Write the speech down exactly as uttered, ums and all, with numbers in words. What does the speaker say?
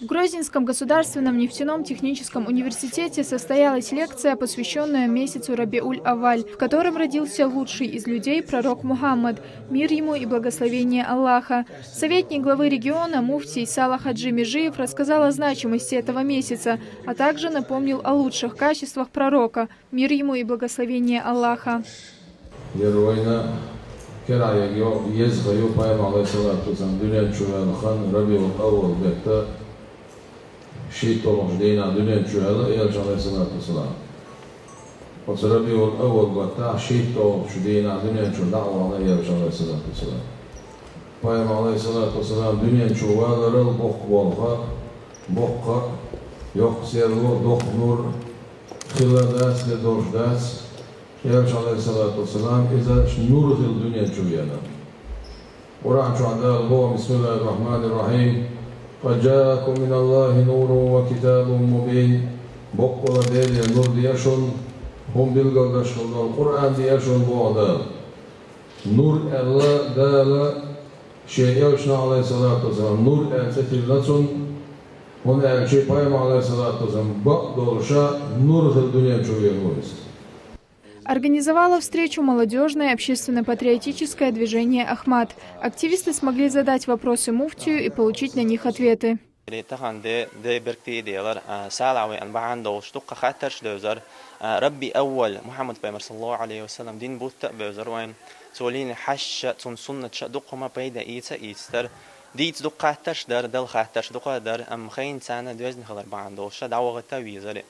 В Грозненском государственном нефтяном техническом университете состоялась лекция, посвященная месяцу Рабиуль-Аваль, в котором родился лучший из людей пророк Мухаммад, мир ему и благословение Аллаха. Советник главы региона, муфтий Сала Хаджи Межиев, рассказал о значимости этого месяца, а также напомнил о лучших качествах пророка, мир ему и благословение Аллаха. Ер вайна кераягё еза ха ю Пайхамар алейхиссалату вассалам дуьнен чу ваьлла хан Рабиуль-Авваль бетта шийтталгӀачу дийнахь дуьнен чу ваьлла Элча алейхиссалату вассалам. Оцу Рабиуль-Авваль баттахь шийтталгӀачу дийнахь дуьнен чу дӀа а вахана Элча алейхиссалату вассалам. Пайхамар алейхиссалату вассалам дуьнен чу валарал боккха болх а, боккха а, йоккха серло а, доккха нур а хилла дац, хир долуш дац. Элча алейхиссалату вассалам иза нур хилла дуьнен чу веана. Къуръан чохь Дала боху: «Бисмиллахир-рахманир-рахим. Къад жаакум миналлахи нурун ва китабун мубин». Боккъала Деле нур деа шуна, хӀума билгалдеш хила долу Къуръан деа шуна, боху Дала. Нур аьлла Дала Шен Элчанах алейхиссалату вассалам нур аьлла цӀе тиллина цунна, хӀунда аьлча Пайхамар алейхиссалату вассалам бакъ долуша нур хилла дуьнен чу веана ву иза. Организовала встречу молодёжное общественно-патриотическое движение «Ахмат». Активисты смогли задать вопросы муфтию и получить на них ответы. Тахана де, де бергти делар, а, Салахь вай аьлла бахьана долуш дуккха хаттарш девзар, а, Рабби Авваль, Мухьаммад пайхамар саллаллаху алейхи ва саллям дин бутт а бевзар вайн. Цо лийна хьаьжча, цунна суннатша дуккха хӀума пайда ийца а ийцар. Дийца дуккха хаттарш дар, дала хаттарш дуккха а дар, амма хайна царна доьзна хилар бахьана долуш дӀавахийта везар.